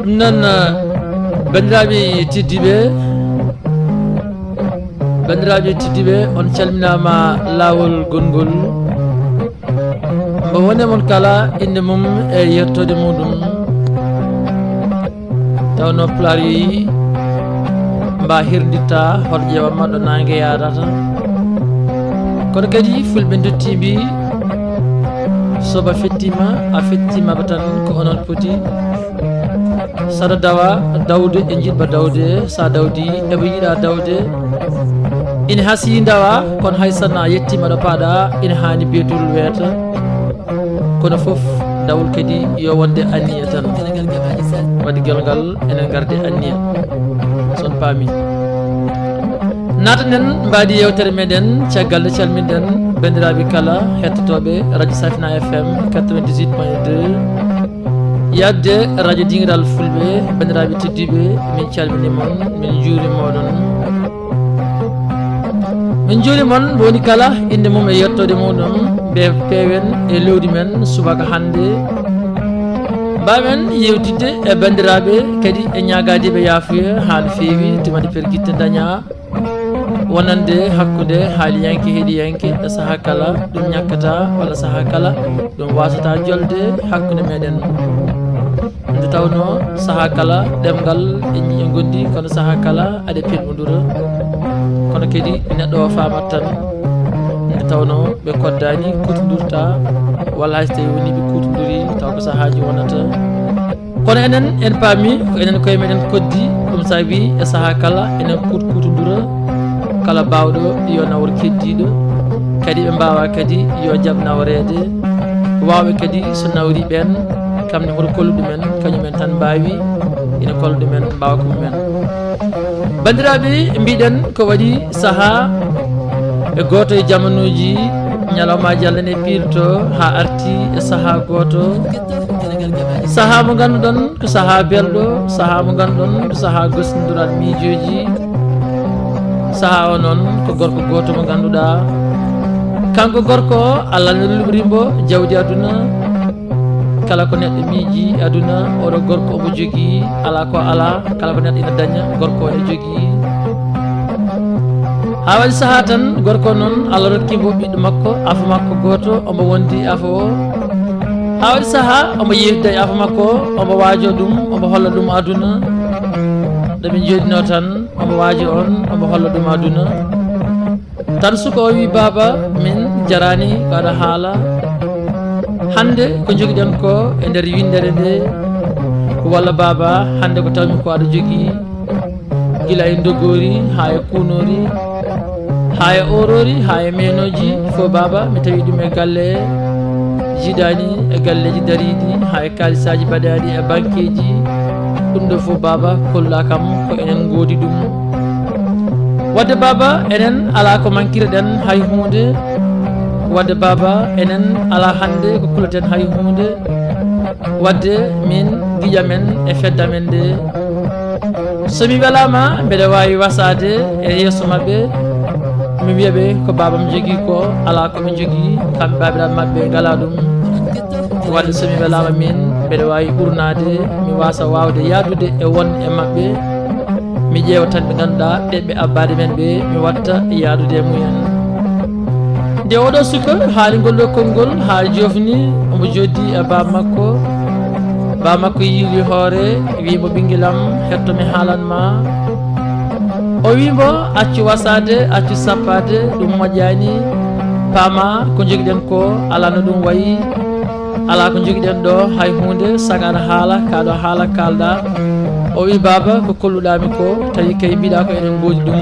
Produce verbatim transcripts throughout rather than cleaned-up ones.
Ɗum noon, eh, banndiraaɓe tedduɓe, banndiraaɓe tedduɓe, on calminaama laawol gonngol. Mbo woni e mon kala innde mum e yettoode muɗum. Tawno Pulaar yeeyi mba hirditta hoto ƴeewam maɗɗo naange yaadata. Kono kadi fulɓe dotti mbi, soba fettima, a fettima ba tan ko onon poti. Saɗa dawa dawde e jiɗba dawde, sa dawdi eɓe yiɗa dawde. Ina hasi dawa, kono hay sana yettima ɗo paɗa, ina hani beetul weeta. Kono fof dawol kadi yo wonde anniya tan. Waɗi gelgal enen garde anniya. Son paami. Naatanen mbaadi yewtere meɗen caggal nde calminɗen banndiraaɓe kala hettotooɓe Radio Safina F M quatre-vingt-dix-huit point deux. Yaadde Radio Dingiral Fulɓe, banndiraaɓe tedduɓe, min calmini mon, min njuuri moɗon. Min njuuri mon, mo woni kala innde mum e yettoode muɗum, mbe peewen e lowdi men subaka hannde. Mbaawen yewtidde e banndiraaɓe kadi e ñaagaadiiɓe yaafuya haa no feewi, tumani pergitte daña. Wonande hakkunde haaliyanke heɗiyanke e sahaa kala, ɗum ñakkata walla sahaa kala ɗum wasata jolde hakkunde meɗen. Nde tawno sahaa kala ɗemngal e ñiiƴe ngondi, kono sahaa kala aɗe pelmodura. Kono kadi neɗɗo o faamat tan nde tawno ɓe koddaani kuutodurta, walla hay so tawi woni ɓe kuutoduri taw ko sahaaji wonata. Kono enen en paami ko enen koye meɗen koddi, ɗum saabi e sahaa kala enen kuut kuutodura kala baawɗo yo nawor keddiiɗo, kadi ɓe mbaawa kadi yo jaɓ nawreede. Waawɓe kadi so nawri ɓeen, kam ne hoto kollu ɗumen, kañumen tan mbaawi, ina kolla ɗumen mbaawa ko mumen. Banndiraaɓe, mbiɗen ko waɗi sahaa e gooto e jamanuuji, ñalawmaaji Allah ne piilto haa arti e sahaa gooto. Sahaa mo ngannduɗon ko sahaa belɗo, sahaa mo ngannduɗon ko sahaa gostindiral miijooji. Sahaa o noon ko gorko gooto mo ngannduɗaa, kanko gorko o, Allah ne luɓri mbo jawdi aduna. Kala ko neɗɗo miiji aduna, oɗo gorko omo jogii, alaa ko alaa, kala ko neɗɗo ina daña, gorko o ene jogii. Haa waɗi sahaa tan, gorko o noon, Allah rokki mbo ɓiɗɗo makko, afo makko gooto, omo wondi afo o. Haa waɗi sahaa, omo yeewtida e afo makko o, omo waajoo ɗum, omo holla ɗum aduna. Ɗo ɓe njooɗinoo tan, omo waajoo on, omo holla ɗum aduna. Tan suka o wi, "Baaba, min jaraani ko aɗa haala. Hannde ko njogiɗen ko e nder winndere nde, walla baaba, hannde ko tawmi ko aɗa jogii, gila e ndogoori haa e kuunoori, haa e ooroori, haa e meenooji fof, baaba, mi tawi ɗum e galle jiidaani, e galleeji dariiɗi, haa e kaalisaaji mbaɗaaɗi e bankeeji. Ɗum ɗo fof, baaba, kolluɗaa kam ko enen ngoodi ɗum. Wadde, baaba, enen alaa ko mankirɗen hay huunde. Wadde, baaba, enen alaa hannde ko kullaten hay huunde. Wadde min giƴamen e feddamen nde, so mi welaama, mbeɗa waawi wasaade e yeeso maɓɓe, mi wiya ɓe ko baabam jogii ko, alaa ko ɓe njogii, kamɓe baabiraaɓe maɓɓe ngalaa ɗum. Wadde so mi welaama min, mbeɗa waawi ɓurnaade, mi waasa waawde yahdude e won e maɓɓe, mi ƴeewa tan ɓe ngannduɗaa ɓe, ɓe abbaade men ɓe, mi watta yahdude e mumen." Nde oɗo suka haali ngol ɗo konngol haa joofni, omo jooɗdi e baaba makko. Baaba makko yiili hoore, wii mo, "Ɓinngelam, hetto mi haalan ma." O wii mo, "Accu wasaade, accu sappaade, ɗum moƴƴaani. Paama ko njogiɗen ko, alaa no ɗum wayi. Alaa ko njogiɗen ɗo hay huunde, saka aɗa haala, ka ɗo haala kaalɗaa." O wii, "Baaba, ko kolluɗaa mi ko, tawi kay mbiɗaa ko enen ngoodi ɗum,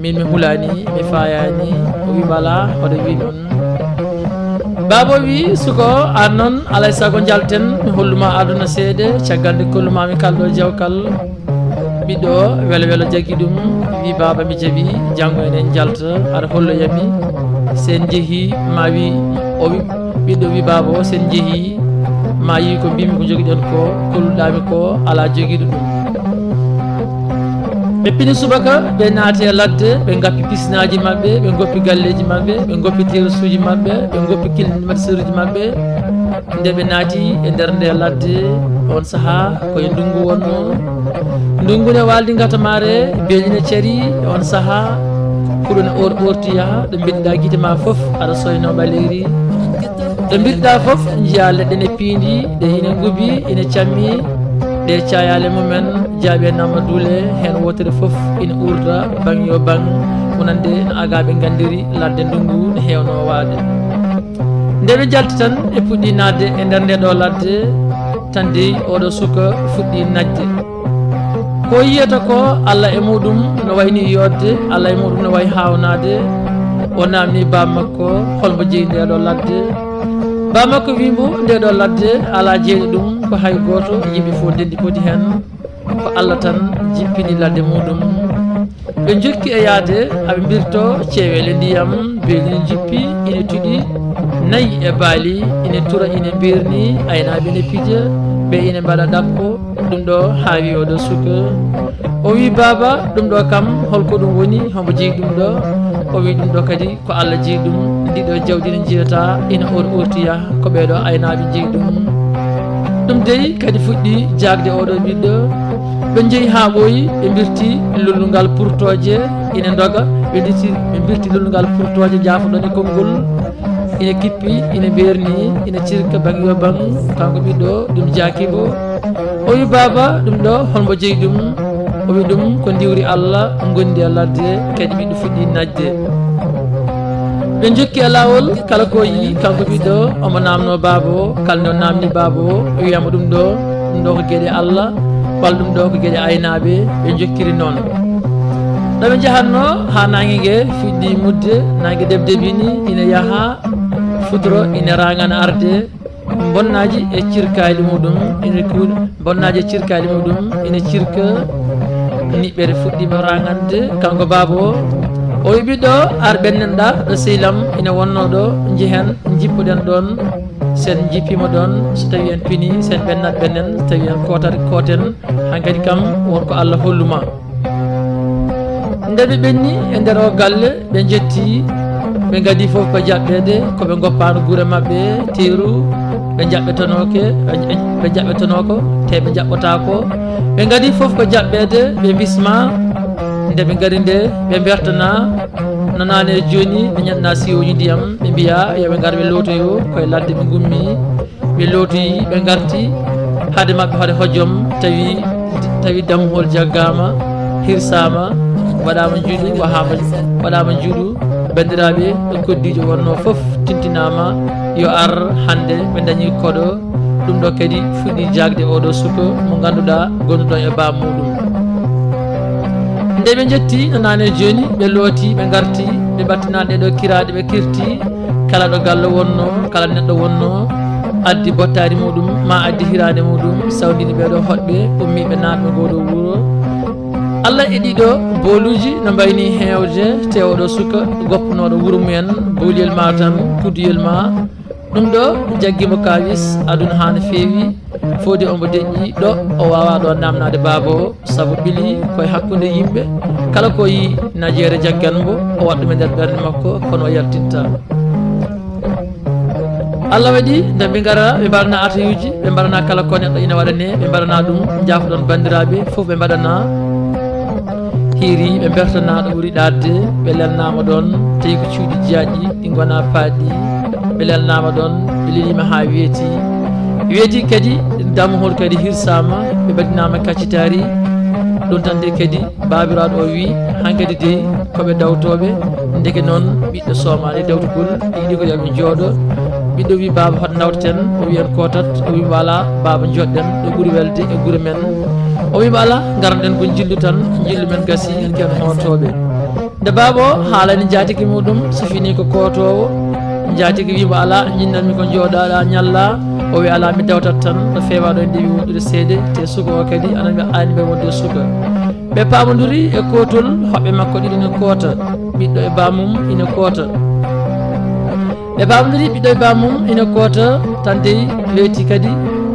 min mi hulaani, mi faayaani." O wii, "Mala, hoɗo wii noon." Baaba o wii, "Suka o, aan noon, alaa e sago njalten, mi hollu ma aduna seeɗa, caggal nde kollu ma mi kal ɗo jawkal." Ɓiɗɗo o, welo welo jaggi ɗum, wii, "Baaba, mi jaɓi, janngo enen njalta, aɗa holloya mi, so en njehii, ma wii." O wii, ɓiɗɗo wii, "Baaba o, so en njehii, ma yii ko mbimi ko njogiɗen ko, kolluɗaa mi ko, alaa jogiiɗo ɗum." Ɓe pini subaka, ɓe naati e ladde, ɓe ngappi pisinaaji maɓɓe, ɓe ngoppi galleeji maɓɓe, ɓe ngoppi terasuuji maɓɓe, ɓe ngoppi kilmatiseeruuji maɓɓe. Nde ɓe naati e nder nde ladde, on sahaa ko e ndungu wonno. Ndungu ne waaldi ngatamaare, beeli ne cari. On sahaa huɗo ne or ɓorti yaha ɗo mbiɗɗa gite ma fof aɗa soyno ɓaleeri. Ɗo mbiɗɗa fof njiya leɗɗe ne piindi, ɗe ina ngubi, ina cammi. Ɗe cayale mumen jaaɓe namma duule, heen wootere fof ina uurda baŋ yo baŋ, wonande no agaaɓe nganndiri ladde ndungu ne heewno waade. Nde ɓe njalti tan, ɓe puɗɗi naatde e nder nde ɗo ladde, tan dey oɗo suka fuɗɗi najde. Ko yiyata ko, Allah e muɗum no wayni yodde, Allah e muɗum no wayi hawnaade. O namni ba makko, hol mbo jeyi nde ɗo ladde? Ba makko wi mbo, nde ɗo ladde alaa jeyɗo ɗum, ko hay gooto, yimɓe fof ndenndi poti heen. Ko Allah tan jippini ladde muɗum. Ɓe njokki e yahde, aɓe mbirto ceeweele ndiyam, beeli ne njippi, ina tuɗi, nayi e baali, ina tura, ina mbeerni, aynaaɓe ina pija, ɓe ina mbaɗa ɗakko, ɗum ɗo haa wi oɗo suka. O wi, "Baaba, ɗum ɗo kam, holko ɗum woni? Hombo jeyi ɗum ɗo?" O wi, "Ɗum ɗo kadi ko Allah jeyi ɗum, ndi ɗo jawdi ne jiyata, ina or ortiya, ko ɓeeɗo aynaaɓe jeyi ɗum." Ɗum dey kadi fuɗɗi jaagde oɗo ɓiɗɗo. Ɓe njehi haa ɓooyi, ɓe mbirti lullungal purtooje ina ndoga, ɓe nditi, ɓe mbirti lullungal purtooje jaafoɗon e konngol, ina kippi, ina mbeerni, ina cirka baŋ yo baŋ, kanko ɓiɗɗo ɗum jaaki mbo. O wi, "Baaba, ɗum ɗo holmo jeyi ɗum?" O wi, "Ɗum ko ndiwri Allah ngondi e ladde, kadi ɓiɗɗo fuɗɗi najde." Ɓe njokki e laawol, kala ko yii, kanko ɓiɗɗo omo namno baaba o, kala nde o namni baaba o, o wiyamo, "Ɗum ɗo, ɗum ɗo ko geɗe Allah, walla ɗum ɗo ko geɗe aynaaɓe." Ɓe njokkiri noon. Ɗo ɓe njahatno haa naange nge fuɗɗi mudde, naange debdebini, ina yaha futuro, ina raŋana arde. Bonnaaji e cirkaali muɗum ina kuuɗa, bonnaaji e cirkaali muɗum ina cirka. Niɓɓere fuɗɗiima raŋande. Kanko baaba o, o wi, "Ɓiɗɗo, ar ɓennenɗa ɗo sehil am ina wonno ɗo, njehen, njippoɗen ɗoon. Sen njippiima ɗoon, so tawi en pini, sen ɓennat ɓennen, so tawi en kootat kooten. Hankadi kam won ko Allah holluma." Nde ɓe ɓenni e nder o galle, ɓe njetti, ɓe ngadi fof ko jaɓɓeede, ko ɓe ngoppaano gure maɓɓe, teeru, ɓe jaɓɓetanooke, ɓe jaɓɓetanooko, te ɓe jaɓɓotaako. Ɓe ngadi fof ko jaɓɓeede, ɓe mbisma. Nde ɓe ngari nde, ɓe mbertana, no naane jooni, ɓe ñaɗna siwooji ndiyam, ɓe mbiya yo ɓe ngar ɓe lootoyo, koye ladde ɓe ngummi. Ɓe lootoyi, ɓe ngarti hade maɓɓe, hoɗe hojom, tawi, tawi dammuhol jaggaama, hirsaama, waɗaama njuuɗu, wahaama, waɗaama njuuɗu. Banndiraaɓe, ɗo koddiijo wonnoo fof tintinaama, yo ar hannde, ɓe ndañi koɗo. Ɗum ɗo kadi fuɗɗi jaagde oɗo suka mo ngannduɗaa gonduɗo e baa muuɗum. Nde ɓe njetti no naane jooni, ɓe looti, ɓe ngarti, ɓe ɓattina ɗeɗo kiraaɗe, ɓe kirti. Kala ɗo galle wonno, kala neɗɗo wonno, addi bottaari muɗum, ma addi hiraande muɗum, sawndini ɓeɗo hoɗɓe, ummiiɓe naatɓe ngoɗo wuro. Allah e ɗiɗo booluuji no mbayni heewde, te oɗo suka goppanooɗo wuro mumen, booliyel ma tan, kudduyel ma. Ɗum ɗo jaggimo kaawis, aduna haa no feewi, fodi omo deƴƴi ɗo, o waawaa ɗo naamnaade baaba o. Sabu ɓili koye hakkunde yimɓe, kala ko yi najeere jaggan mbo, o waɗ ɗum e nder ɓernde makko, kono o yaltinta. Allah waɗi nde ɓe ngara, ɓe mbaɗana atayuuji, ɓe mbaɗana kala ko neɗɗo ina waɗane, ɓe mbaɗana ɗum, njaafoɗon banndiraaɓe fof ɓe mbaɗana. Hiiri, ɓe mbertana ɗo ɓuri ɗaatde, ɓe lelnaama ɗoon, tawi ko cuuɗi jiyaaɗi, ɗi ngona paaɗɗi. Ɓe lelnaama ɗoon, ɓe leliima haa weeti. Weeti kadi, dammuhol kadi hirsaama, ɓe mbaɗinaama kaccitaari. Ɗum tan de kadi, baabiraaɗo o wi, hankadi dey, ko ɓe dawtooɓe. Ndeke noon, ɓiɗɗo soomaani dawtugol, yiɗi ko yo ɓe njooɗo. Ɓiɗɗo wi, "Baaba, hoto ndawten?" O wi, "En kootat." O wi, "Mbo alaa, baaba, njooɗɗen, ɗo ɓuri welde e gure men." O wi, "Mbo alaa, ngaranɗen ko njillu tan, njillu men gasi, ken hootooɓe." Nde baaba o haalani njaatigi muɗum, so fini ko kootoowo, njaatigi wi, "Mbo alaa, njinnanmi ko njooɗaɗa ñalla." O wi, "Alaa, mi dawtat tan, no feewaɗo e ndewi woɗɗude seeɗa, te suka o kadi anan ɓe aani ɓe wonde suka." Ɓe paamodiri e kootol, hoɓɓe makko ɗiɗo ina koota, ɓiɗɗo e baamum ina koota. Ɓe paamodiri ɓiɗɗo e baamum ina koota, tan dey weeti kadi,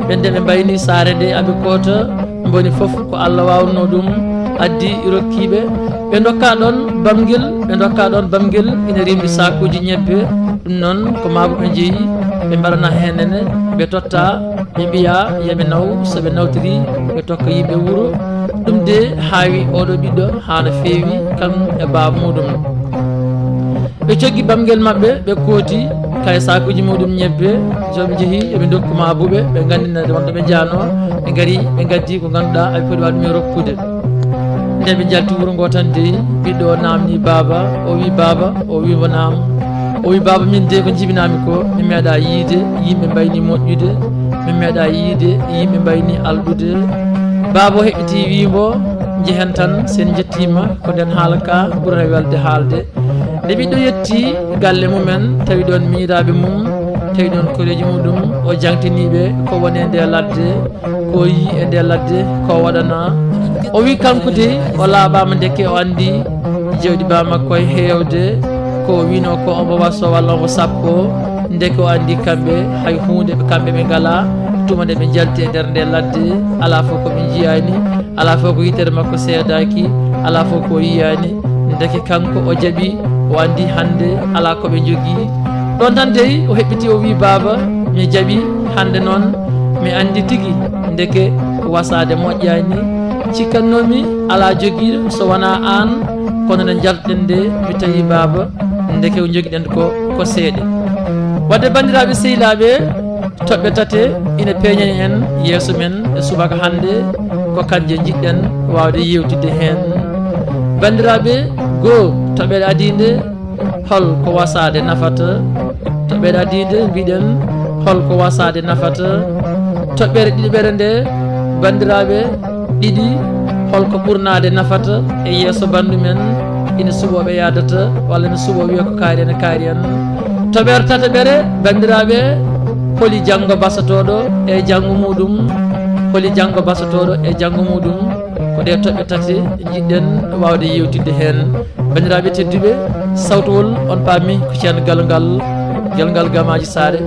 ɓe nde ɓe mbayni saare nde aɓe koota, mboni fof ko Allah waawno ɗum, addi rokkiiɓe. Ɓe ndokka ɗoon bamngel, ɓe ndokka ɗoon bamngel, ina rimdi saakuuji ñebbe, Ɗum noon ko maa ɓe njeyi, ɓe mbaɗana heen nene, ɓe totta, ɓe mbiya yo ɓe naw, so ɓe nawtiri ɓe tokka yimɓe wuro. Ɗum de haawi oɗo ɓiɗɗo haa no feewi, kam e baaba muɗum. Ɓe coggi bamngel maɓɓe, ɓe kooti kay saakuuji muɗum ñebbe, joom njehi eɓe ndokku maa buɓe, ɓe nganndinande wonɓe ɓe njaanoo, ɓe ngari, ɓe ngaddi ko ngannduɗaa aɓe poti waɗ ɗum e rokkude. Nde ɓe njalti wuro ngo tan dey, ɓiɗɗo o naamni baaba, o wi baaba, o wi mo naam. O wi baaba, min dey ko njibinaami ko, mi meeɗa yiide yimɓe mbayni moƴƴude, mi meeɗa yiide yimɓe mbayni alɗude. Baaba o heɓɓiti wi mo, njehen tan, sen njettiima, ko nden haala ka ɓurata welde haalde. Nde ɓiɗɗo yetti galle mumen, tawi ɗon miñiraaɓe mum, tawi ɗon koreeji muɗum, o jangtini ɓe ko woni e nde ladde, ko yi e nde ladde, ko waɗana. O wi kanko dey o laaɓaama, ndeke o anndi jawdi baa makko e heewde, ko o wino ko omo waso walla omo sappo, ndeke o anndi kamɓe hay huunde kamɓe ɓe ngalaa. Tuma nde ɓe njalti e nder nde ladde, alaa fof ko ɓe njiyaani, alaa fof ko yitere makko seedaaki, alaa fof ko yiyaani. Ndeke kanko o jaɓi, o anndi hannde alaa ko ɓe njogii. Ɗon tan dey o heɓɓiti, o wi baaba, mi jaɓi, hannde noon mi anndi tigi ndeke wasaade moƴƴaani. Cikkannoomi alaa jogiiɗo so wonaa aan, kono nde njaltuɗen nde mi tawi baaba, ndeke o njogiɗen ko ko seeɗe. Wadde banndiraaɓe sehilaaɓe, toɓɓe tate ina peeñani en yeeso men e subaka hannde, ko kanje njiɗɗen waawde yeewtidde heen. Banndiraaɓe, goo, toɓɓere adiinde, hol ko wasaade nafata? Toɓɓere adiinde mbiɗen, hol ko wasaade nafata? Toɓɓere ɗiɗaɓere nde, banndiraaɓe, ɗiɗi, hol ko ɓurnaade nafata e yeeso banndu men, ina suɓoo ɓe yaadata walla ina suɓoo wiya ko kaari en e kaari en? Toɓɓere tataɓere, banndiraaɓe, holi janngo basotooɗo e janngo muɗum? Holi janngo basotooɗo e janngo muɗum? Ko ɗe toɓɓe tati njiɗɗen waawde yeewtidde heen. Banndiraaɓe tedduɓe, sawtowol on paami ko Ceerno Gallo Ngal, Gallo Ngal Gamaaji Saare.